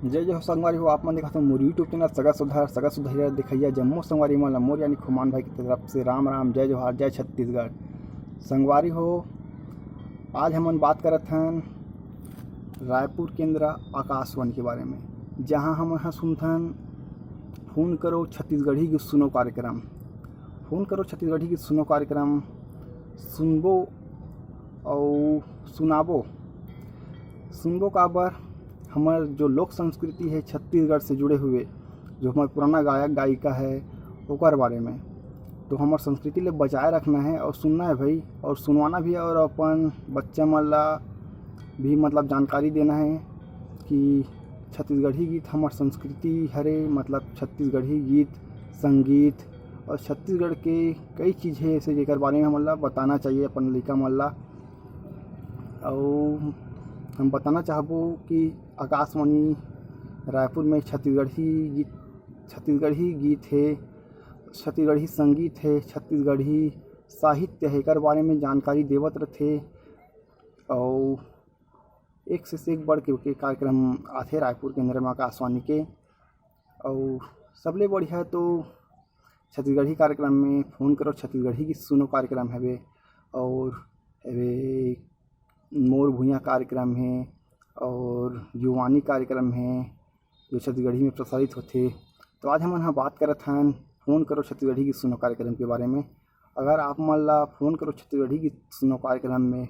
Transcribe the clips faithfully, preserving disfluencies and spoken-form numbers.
जय जोहार संगवारी हो, आप मन देखत हो मोर YouTube चैनल सगा सुधार। सगा सुधार देखइया जम्मो संगवारी मन ला मोर यानी खुमान भाई की तरफ से राम राम, जय जोहार, जय छत्तीसगढ़। संगवारी हो, आज हमन बात करत हन रायपुर केंद्र आकाशवाणी के बारे में, जहां हमन ह सुनथन फोन करो छत्तीसगढ़ी गीत सुनो कार्यक्रम। फोन करो छत्तीसगढ़ी गीत सुनो कार्यक्रम सुनबो अउ सुनाबो। सुनबो काबर, हमर जो लोक संस्कृति है छत्तीसगढ़ से जुड़े हुए, जो हमर पुराना गायक गायिका है, ओकर बारे में। तो हमर संस्कृति ले बचाए रखना है और सुनना है भाई, और सुनवाना भी है, और अपन बच्चा मन ला भी मतलब जानकारी देना है कि छत्तीसगढ़ी गीत हमर संस्कृति हरे, मतलब छत्तीसगढ़ी गीत, संगीत और छत्तीसगढ़ के कई चीज है ऐसे, जेकर बारे में हमन ला बताना चाहिए अपन लइका मन ला। अउ हम बताना चाहबो कि आकाशवाणी रायपुर में छत्तीसगढ़ी गीत, छत्तीसगढ़ी गीत है, छत्तीसगढ़ी संगीत है, छत्तीसगढ़ी साहित्य है, एकर बारे में जानकारी देवत रथे। अउ एक से एक बढ़ के, के कार्यक्रम आथे रायपुर केंद्र में आकाशवाणी के। अउ सबले बढ़िया तो छत्तीसगढ़ी कार्यक्रम में फोन करो छत्तीसगढ़ी गीत सुनो कार्यक्रम हवे, और हवे मोर भुइयां कार्यक्रम है, और युवानी कार्यक्रम है, जो छत्तीसगढ़ी में प्रसारित होथे। तो आज हमन ह बात करत हन फोन करो छत्तीसगढ़ी गीत सुनो कार्यक्रम के बारे में। अगर आप मन ला फोन करो छत्तीसगढ़ी गीत सुनो कार्यक्रम में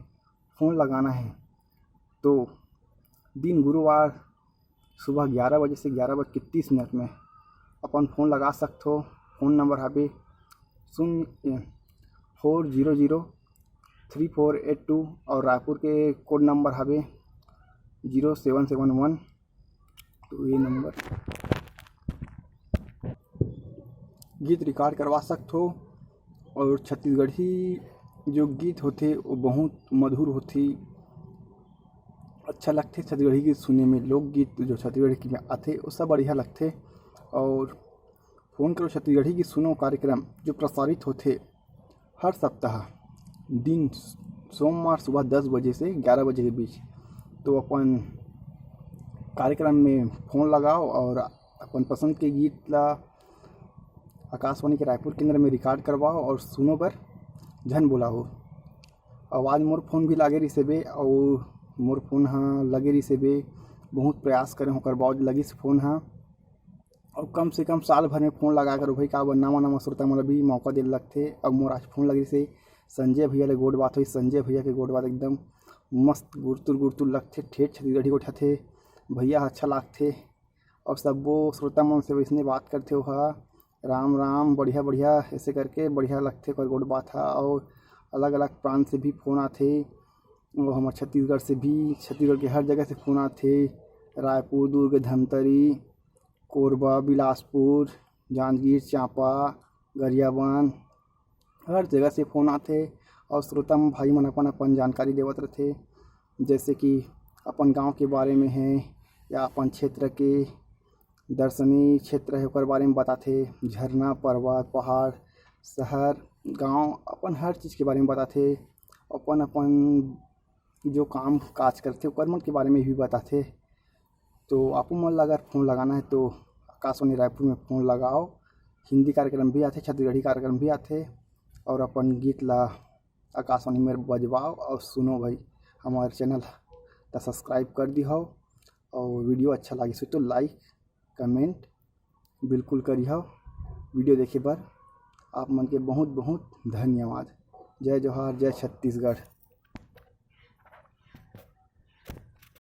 फोन लगाना है, तो दिन गुरुवार सुबह ग्यारह बजे से ग्यारह बज के तीस मिनट में अपन फोन लगा सकथो। फोन नंबर हवे शून्य, four zero zero three four eight two, और रायपुर के कोड नंबर हवे zero seven seven one। तो ये नंबर गीत रिकॉर्ड करवा सकथो। और छत्तीसगढ़ी जो गीत होथे, वो बहुत मधुर होथे, अच्छा लगथे छत्तीसगढ़ी गीत सुने में। लोकगीत जो छत्तीसगढ़ी में आथे, वो सब बढ़िया लगथे। और फोन करो छत्तीसगढ़ी गीत सुनो कार्यक्रम जो प्रसारित होथे हर सप्ताह दिन सोमवार सुबह दस बजे से ग्यारह बजे के बीच। तो अपन कार्यक्रम में फोन लगाओ और अपन पसंद के गीत ला आकाशवाणी के रायपुर केंद्र में रिकॉर्ड करवाओ और सुनो बर झन बोलाओ। आवाज मोर फोन भी लागे रिसे बे, और मोर फोन ह लगे रिसे बे, बहुत प्रयास करें, ओकर बाद लगिस फोन ह। और कम से कम साल भर में फोन लगा करो भाई, काबर नवा नवा श्रोता मन ला भी मौका दे लगथे। अब मोर आज फोन लगे रिसे संजय भैया ले गोठ बात होई। संजय भैया के गोठ बात एकदम मस्त गुरतुर गुरतुर लगथे, ठेठ छत्तीसगढ़ी गोठाथे। भैया ह अच्छा लागथे। और सब्बो श्रोता मन से वैसने बात करथे ओहा, राम राम, बढ़िया बढ़िया, ऐसे करके बढ़िया लगथे ओकर गोठ बात ह। और अलग अलग प्रांत से भी फोन आथे, वो हमर छत्तीसगढ़ से भी, छत्तीसगढ़ के हर जगह से फोन आथे, रायपुर, दुर्ग, धमतरी, कोरबा, बिलासपुर, जांजगीर चांपा, गरियाबंद, हर जगह से फोन आथे। और श्रोता भाई मन अपन अपन जानकारी देवत रथे, जैसे कि अपन गांव के बारे में है या अपन क्षेत्र के दर्शनीय क्षेत्र है ओकर बारे में बताथे, झरना, पर्वत, पहाड़, शहर, गांव, अपन हर चीज़ के बारे में बताथे। अपन अपन जो काम काज करथे ओकर मन के बारे में भी बताथे। तो आपो मन ला अगर फोन लगाना है तो आकाशवाणी रायपुर में फोन लगाओ। हिंदी कार्यक्रम भी आथे, छत्तीसगढ़ी कार्यक्रम भी आथे, और अपन गीत ला आकाशवाणी में बजवाओ और सुनो भाई। हमारे चैनल ला सब्सक्राइब कर दिहो, और वीडियो अच्छा लागिस तो लाइक कमेंट बिल्कुल करिहो। वीडियो देखे बर आप मन के बहुत बहुत धन्यवाद। जय जोहार, जय छत्तीसगढ़।